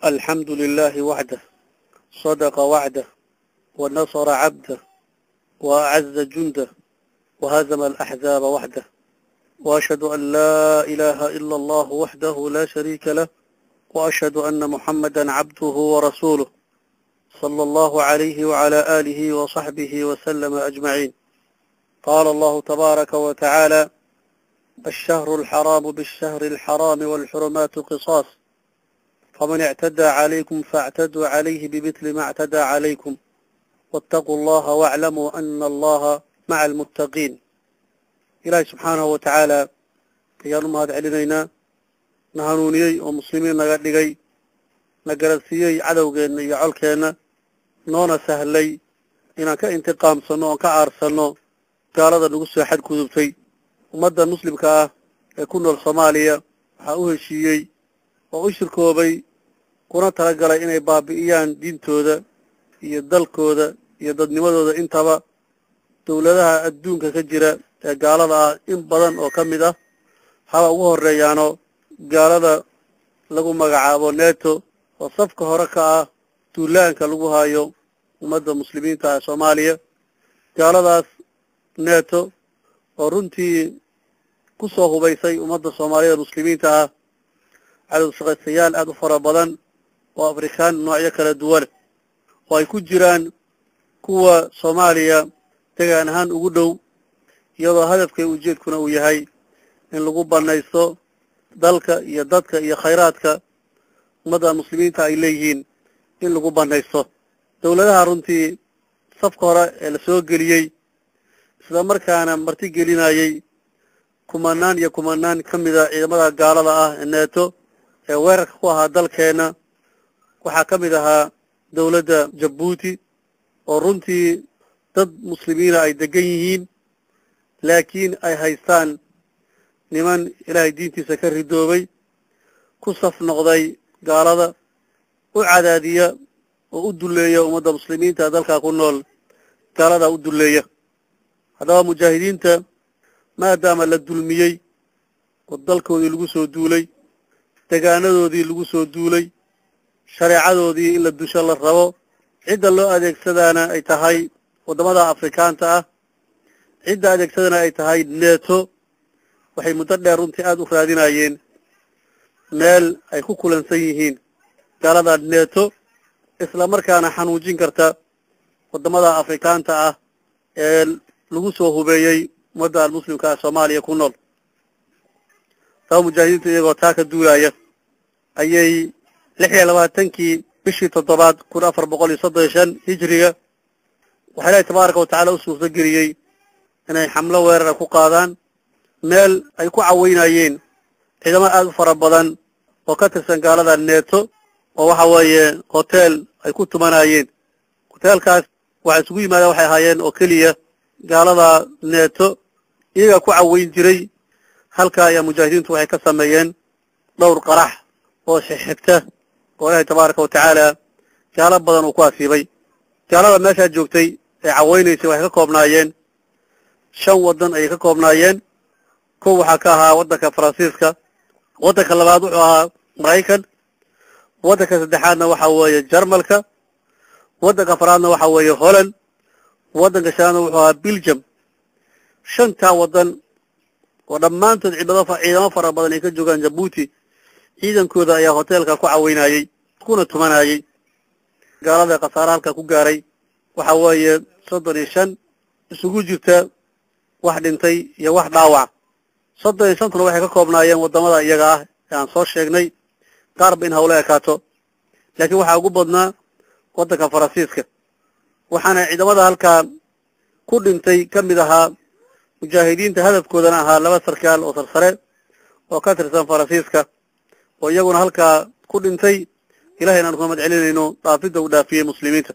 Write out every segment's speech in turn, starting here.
الحمد لله وحده، صدق وعده، ونصر عبده، وأعز جنده، وهزم الأحزاب وحده، وأشهد أن لا إله إلا الله وحده لا شريك له، وأشهد أن محمدا عبده ورسوله صلى الله عليه وعلى آله وصحبه وسلم أجمعين. قال الله تبارك وتعالى: الشهر الحرام بالشهر الحرام والحرمات قصاص، فمن اعتدى عليكم فاعتدوا عليه بمثل ما اعتدى عليكم، واتقوا الله واعلموا أن الله مع المتقين. إلهي سبحانه وتعالى ayaanu mahad celinaynaa, na hanuuniyey oo muslimiin naga dhigay, na garabsiiyey cadowgeenna iyo colkeenna, noona sahlay inaan ka intiqaamsanno oon ka aarsanno gaalada nagu soo xadgudubtay. Ummadda muslimka ah ee ku nool Soomaaliya waxaa u heshiiyey oo u shirkoobay kuna talagalay inay baabi'iyaan diintooda iyo dalkooda iyo dadnimadooda intaba dowladaha adduunka ka jira ee gaalada ah in badan oo ka mid ah, haba ugu horreeyaano gaalada lagu magacaabo NETO oo safka hore ka ah duulaanka lagu hayo ummadda muslimiinta ah Soomaaliya. Gaaladaas NETO oo runtii ku soo hubaysay ummadda Soomaalida muslimiinta ah cadow shaqaystayaal aada u fara badan oo Afrikaan noocyo kala duwan oo ay ku jiraan kuwa Soomaaliya degaan ahaan ugu dhow, iyadoo hadafkay ujeedkuna uu yahay in lagu banaysto dalka iyo dadka iyo khayraadka ummadda muslimiinta ay leeyihiin in lagu banaysto. Dowladaha runtii safka hore ee la soo geliyey isla markaana marti gelinayay kumanaan iyo kumanaan ka mida ciidamada gaalada ah ee NETO ee weerarka ku ahaa dalkeenna waxaa ka mid ahaa dowladda Jabuuti oo runtii dad muslimiina ay degan yihiin, laakiin ay haystaan niman Ilaahay diintiisa ka ridoobay, ku saf noqday gaalada, u cadaadiya oo u dulleeya ummadda muslimiinta dalkaa ku nool, gaalada u dulleeya. Haddaba mujaahidiinta maadaama la dulmiyey oo dalkoodii lagu soo duulay, degaanadoodii lagu soo duulay, shareecadoodii in la dusho la rabo, cidda loo adeegsadaana ay tahay waddamada Afrikaanta ah, cidda adeegsadana ay tahay NETO, waxay muddo dheer runtii aada u raadinayeen meel ay ku kulansan yihiin gaalada NETO, isla markaana xanuujin karta waddamada Afrikaanta ah ee lagu soo hubeeyey ummadda muslimka ah Soomaaliya ku nool. Taa mujaahidiintu iyagoo taa ka duulaya ayay 26-kii bishii toddobaad 1435 hijriga waxaa Ilaahay tabaaraka wa tacaala u suurto geliyey inay xamlo weerara ku qaadaan meel ay ku caweynayeen ciidamo aada u fara badan oo ka tirsan gaalada NETO, oo waxa weeye hotel ay ku tumanayeen. Hoteelkaas waxay isugu yimaadeen waxay ahaayeen oo keliya gaalada NETO, iyagaa ku caweyn jiray. Halkaa ayaa mujaahidiintu waxay ka sameeyeen dhowr qarax oo xigta oo Ilaahay tabaaraka wa tacaala gaalo badan uu ku asiibay. Gaalada meeshaa joogtay ee caweynaysay waxay ka koobnaayeen 5 waddan ayay ka koobnaayeen. Kow waxaa ka ahaa waddanka Faransiiska, waddanka labaad wuxuu ahaa Maraykan, waddanka saddexaadna waxa weeye Jarmalka, waddanka afraadna waxa weeye Holland, waddanka shanaadna wuxuu ahaa Belgium. Shantaa waddan oo dhammaantood ciidamo fara badan ay ka joogaan Jabuuti, ciidankooda ayaa hoteelka ku caweynayey kuna tumanayey. Gaalada khasaare halka ku gaaray waxa weeye 35 isugu jirta wax dhintay iyo wax dhaawac. 35-tuna waxay ka koobnaayeen waddamada iyaga ah ee aan soo sheegnay, qaarba in hawlo ekaato, laakiin waxaa ugu badnaa waddanka Faransiiska. Waxaana ciidamada halkaa ku dhintay ka mid ahaa mujaahidiinta hadafkoodana ahaa 2 sarkaal oo sarsare oo ka tirsan Faransiiska oo iyaguna halkaa ku dhintay. Ilahayna aanu kuma mahad celinayno dhaafidda uu dhaafiyey muslimiinta.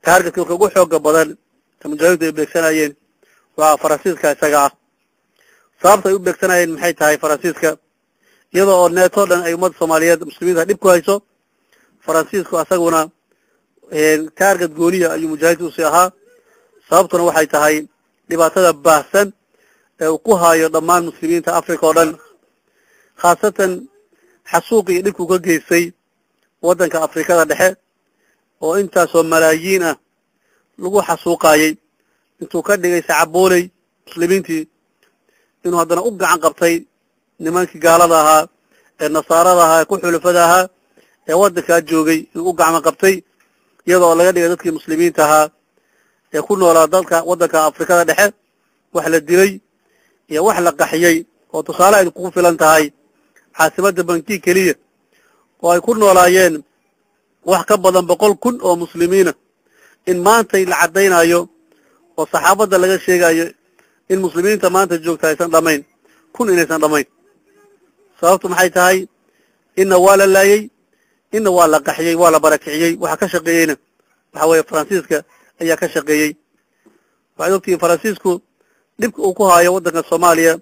Taargetka ugu xooga badan ee mujaahidiintu ay beegsanayeen waa Faransiiska isaga ah. Sababta ay u beegsanayeen maxay tahay Faransiiska? Iyadoo oo NETO dhan ay ummadda Soomaaliyeed muslimiinta dhib ku hayso, Faransiisku asaguna taarget gooniya ayuu mujaahidiintu usii ahaa. Sababtuna waxay tahay dhibaatada baahsan ee uu ku hayo dhammaan muslimiinta Afrika oo dhan, khaasatan xasuuq iyo dhibkuu ka geystay waddanka Afrikada dhexe oo intaasoo malaayiin ah lagu xasuuqaayey intuu ka dhigay sacabooley muslimiintii inuu haddana u gacan qabtay nimankii gaalada ahaa ee nasaarada ahaa ee ku xulafada ahaa ee waddankaa joogay inuu u gacmo qabtay iyadoo laga dhigay dadkii muslimiinta ahaa ee ku noolaa dalka waddanka Afrikada dhexe wax la dilay iyo wax la qaxiyey oo tusaale ay kugu filan tahay caasimadda Banki keliya oo ay ku noolaayeen wax ka badan 100,000 oo muslimiina in maantay la caddaynayo oo saxaafadda laga sheegayo in muslimiinta maanta joogta aysan dhamayn 1,000 inaysan dhamayn. Sababtu maxay tahay? Inna waa la laayey, inna waa la qaxiyey, waa la barakiciyey. Waxa ka shaqeeyeyna waxa weeye Faransiiska ayaa ka shaqeeyey. Waxaad ogtihiin Faransiisku dhibka uu ku haayo waddanka Soomaaliya,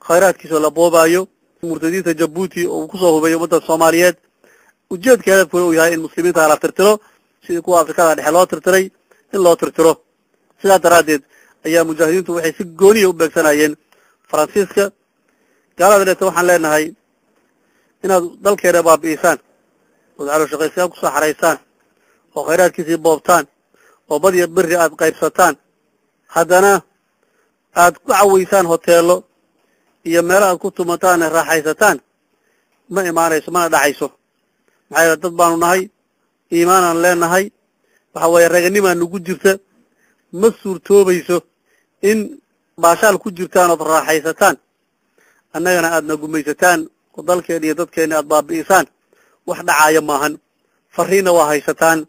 khayraadkiisa la boobaayo, murtadiinta Jabuuti oo uu kusoo hubeeyo ummadda Soomaaliyeed. Ujeedka hadafkuna uu yahay in muslimiinta la tirtiro sidii kuwa Afrikada dhexe loo tirtiray in loo tirtiro. Sidaa daraaddeed ayaa mujaahidiintu waxay si gooniya u beegsanayeen Faransiiska. Gaalada dheete waxaan leenahay inaad dalkeena baabi'isaan ood calooshaqaysayaal kusoo xaraysaan oo khayraadkiisii boobtaan oo bad iyo beri aad qaybsataan, haddana aad ku cawaysaan hoteello iyo meelo aad ku tumataan ee raaxaysataan, ma imaanayso mana dhacayso. Maxaa yeele dad baanu nahay, iimaanaan leenahay, waxa weeye raganimaa nagu jirta. Ma suurtoobayso in baashaal ku jirtaan ood raaxaysataan, annagana aadna gumaysataan oo dalkeena iyo dadkeena aad baabi'isaan. Wax dhacaaya maahan. Fariinna waa haysataan.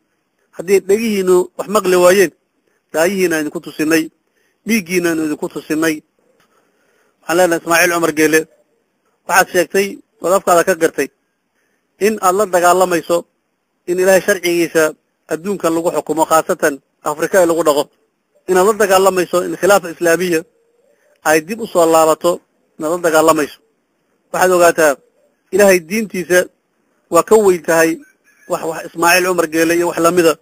Haddii dhegihiinu wax maqli waayeen, daayihiina idinku tusinay, dhiiggiinaanu idinku tusinay. Waxaan leenahay Ismaaciil Cumar Geele, waxaad sheegtay ood afkaada ka gartay in aad la dagaalamayso in Ilaahay sharcigiisa adduunkan lagu xukumo, khaasatan Afrika ee lagu dhaqo, inaad la dagaalamayso in khilaafa islaamiya ay dib u soo laabato, inaad la dagaalamayso. Waxaad ogaataa Ilaahay diintiisa waa ka weyn tahay wax Ismaaciil Cumar Geele iyo wax lamida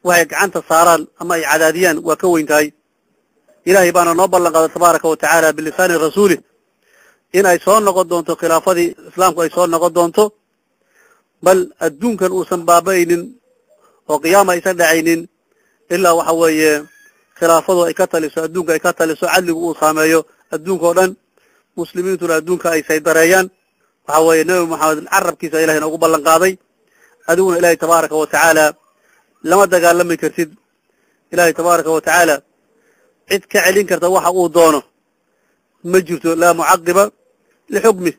waxay gacanta saaraan ama ay cadaadiyaan, waa ka weyn tahay. Ilaahay baana noo ballan qaaday tabaaraka wa tacaala bilisaani rasuulih in ay soo noqon doonto khilaafadii islaamku, ay soo noqon doonto, bal adduunkan uusan baaba'aynin oo qiyaama aysan dhacaynin ilaa waxa weeye khilaafadu ay ka taliso adduunka, ay ka taliso, cadligu uu saameeyo adduunka oo dhan, muslimiintuna adduunka ay saydareeyaan. Waxa weeye Nebi Maxamed carabkiisa Ilahay noogu ballan qaaday. Adiguna Ilaahay tabaaraka wa tacaala lama dagaalami kartid. Ilaahay tabaaraka wa tacaala cid ka celin karta waxa uu doono ma jirto. Laa mucaqiba lixukmih.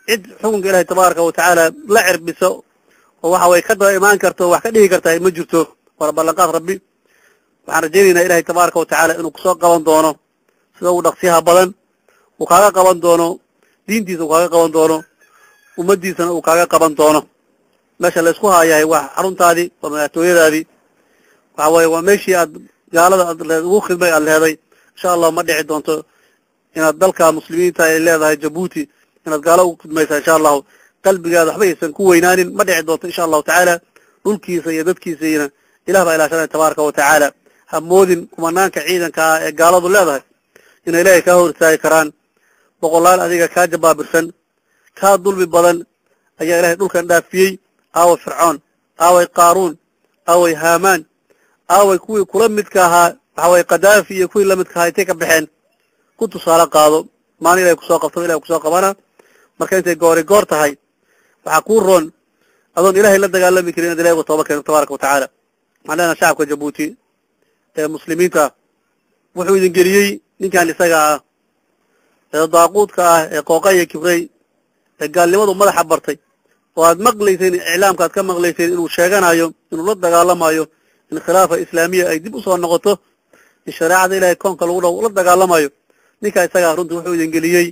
Cid xukunka Ilahay tabaaraka wa tacaala la cirbiso oo waxa weye ka daba imaan karto wax ka dhihi karta ma jirto. Waana ballanqaad Rabbi. Waxaan rajaynaynaa Ilahay tabaaraka wa tacaala inuu kusoo qaban doono sida uu dhaqsiyaha badan uu kaaga qaban doono, diintiisa uu kaaga qaban doono, ummaddiisana uu kaaga qaban doono. Meesha laysku haayahay waa xaruntaadii, waa madaxtooyadaadii, waxa weeye waa meeshii aad gaalada aad ugu khidmay aad leeday. Insha Allah ma dhici doonto inaad dalka muslimiinta ay leedahay Jabuuti inaad gaalo ugu khidmaysa. Insha Allahu qalbigaada waxba aysan ku weynaanin, ma dhici doonto insha Allahu tacaala. Dhulkiisa iyo dadkiisaiina Ilah baa ilaashanaya tabaaraka wa tacaala. Ha moodin kumanaanka ciidanka ah ee gaaladu leedahay inay Ilaahay kaa hor istaagi karaan. Boqolaal adiga kaa jabaabirsan, kaa dulmi badan ayaa Ilahay dhulkan dhaafiyey. Aaway Fircoon, aaway Qaaruun, aaway Haamaan, aaway kuwii kula midka ahaa, waxa weye Kadaafi iyo kuwii lamidka ahaa, intay ka baxeen? Ku tusaale qaado. Maalin Ilahay kusoo qabto, Ilahay kusoo qabana. Marka intay goori goor tahay, waxaa kuu roon adoon Ilahay la dagaalami karin inaad Ilahay uga tooba keento tabaaraka wa tacaala. Waxaan leenahay shacabka Jabuuti ee muslimiinta, wuxuu idin geliyey ninkan isaga ah ee daaquudka ah ee qooqaya kibray ee gaalnimadu madaxa bartay oo aad maqlayseen, iclaamka aad ka maqlayseen inuu sheeganayo inuu la dagaalamayo in khilaafa islaamiya ay dib usoo noqoto, in shareecada Ilahay koonka lagu dhaw la dagaalamayo. Ninka isagaa runtii wuxuu idin geliyey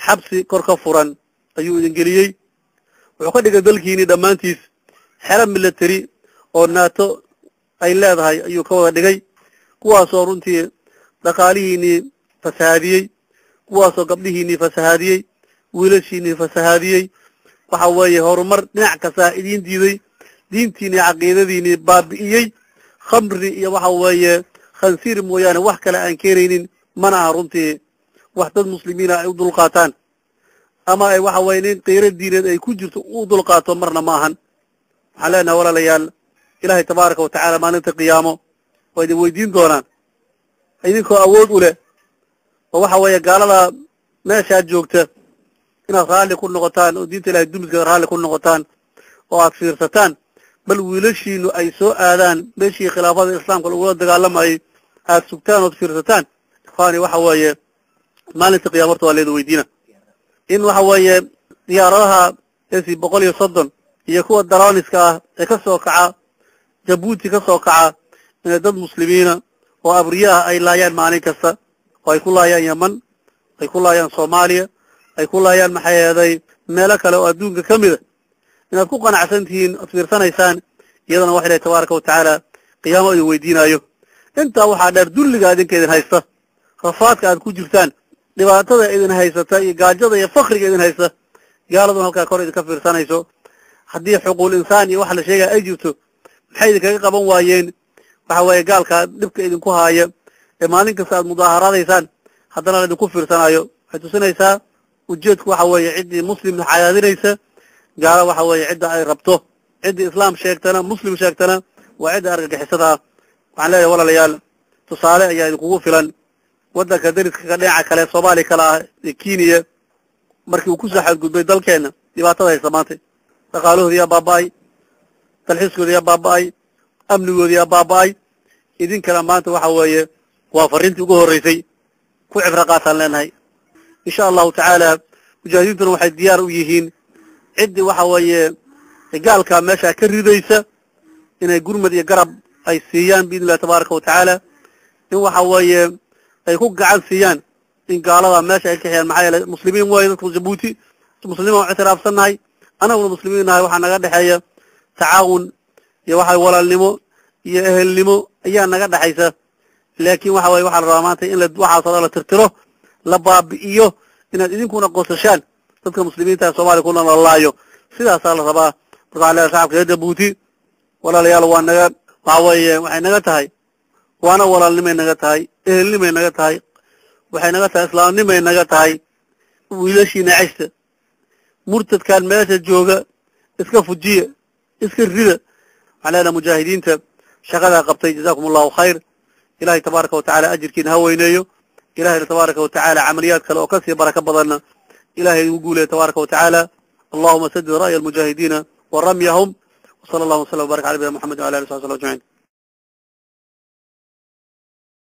xabsi kor ka furan ayuu idin geliyey. Wuxuu ka dhigay dalkiinii dhammaantiis xero military oo naato ay leedahay ayuu ka wada dhigay, kuwaasoo runtii dhaqaalihiinii fasahaadiyey, kuwaasoo gabdhihiinii fasahaadiyey, wiilashiinii fasahaadiyey, waxa weeye horumar dhinac kastaa idiin diiday, diintiinii caqiidadiinii baabi'iyey, khamri iyo waxa weeye khansiir mooyaane wax kale aan keenaynin. Mana aha runtii wax dad muslimiina ay u dulqaataan ama ay waxa weye nin qiiro diineed ay ku jirto u dulqaato, marna ma ahan. Waxaan leenahay walaalayaal, Ilaahay tabaaraka wa tacaala maalinta qiyaamo waa idin weydiin doonaan idinkoo awood u leh oo waxa weeye gaalada meeshaad joogta inaad raalli ku noqotaan oo diinta Ilahay dumiskeeda raalli ku noqotaan oo aad fiirsataan, bal wiilashiinu ay soo aadaan meeshii khilaafada islaamka lagula dagaalamayay aad sugtaan ood fiirsataan. Ikhwaani, waxa weeye maalinta qiyama horta waa leeda weydiina in waxa weeye diyaaradaha AC 130 iyo kuwa daroniska ah ee ka soo kaca Jabuuti ka soo kaca inay dad muslimiina oo abriyaha ay laayaan maalin kasta, oo ay ku laayaan Yemen, ay ku laayaan Soomaaliya, ay ku laayaan maxay ahaday meelo kale oo adduunka ka mid a, inaad ku qanacsan tihiin ood fiirsanaysaan, iyadana wax Ilahi tabaaraka wa tacaala qiyaamo idin weydiinayo. Intaa waxaa dheer dulliga idinka idin haysta, rafaadka aad ku jirtaan, dhibaatada idin haysata iyo gaajada iyo fakriga idin haysta, gaaladuna halkaa kor idinka fiirsanayso. Haddii xuquul insaan iyo waxa la sheegaya ay jirto, maxay idinkaga qaban waayeen waxa weeye gaalka dhibka idinku haaya ee maalin kasta aad mudaaharaadaysaan haddana la idinku fiirsanayo? Waxay tusinaysaa ujeedku waxa weeye ciddii muslim xayaadinaysa gaala waxa weeye cidda ay rabto, ciddii islaam sheegtana muslim sheegtana waa cidda argagixisada ah. Waxaan leeyahay walaalayaal, tusaale ayaa idinkugu filan waddanka dariska dhinaca kale Soomaaliya kale ah ee Kenya, markii uu ku soo xadgudbay dalkeenna dhibaatada haysta maanta, dhaqaalahoodi yaa baaba'ay, dalxiiskoodi yaa baaba'ay, amnigoodi yaa baaba'ay. Idinkana maanta waxa weeye waa fariintii ugu horreysay, ku cibro qaataan leenahay insha allahu tacaala. Mujaahidiintuna waxay diyaar u yihiin ciddii waxa weeye gaalka meesha ka ridaysa inay gurmad iyo garab ay siiyaan biidni illahi tabaaraka wa tacaala, in waxa weeye ay ku gacan siiyaan in gaalada meesha ay ka xiyaan. Maxaa yeelay muslimiin waaye dadka Jabuuti, muslimiin waan ictiraafsannahay, anaguna muslimiin nahay, waxaa naga dhexeeya tacaawun iyo waxa walaalnimo iyo ehelnimo ayaa naga dhexaysa. Laakiin waxa weye waxaa la rabaa maanta in waxaasoo dhan la tirtiro, la baabi'iyo, inaad idinkuna qosashaan dadka muslimiinta ee Soomaaliya kuna la laayo, sidaasaa la rabaa. Marka waxaan leeyahay shacabka reer Jabuuti, walaalayaal, waa naga waxa weeye waxay naga tahay waana walaalnimay naga tahay, ehelnimay naga tahay, waxay naga tahay islaamnimay naga tahay. Wiilashiina ceshta, murtadkan meesha jooga iska fujiya, iska rida. Waxaan leenahay mujaahidiinta shaqadaa qabtay, jazakum allahu khayr, Ilahay tabaaraka wa tacaala ajirkiina ha weyneeyo, Ilahayna tabaaraka wa tacaala camaliyaad kale oo kasii barako badanna Ilahay igu guuleeyo tabaaraka wa tacaala. Allahuma sadid ra'ya almujaahidiina wa ramyahum, wa sala allahu waslam wbarak ala nabiyina Muxamed wa ala alihi w saxbi ajmaciin.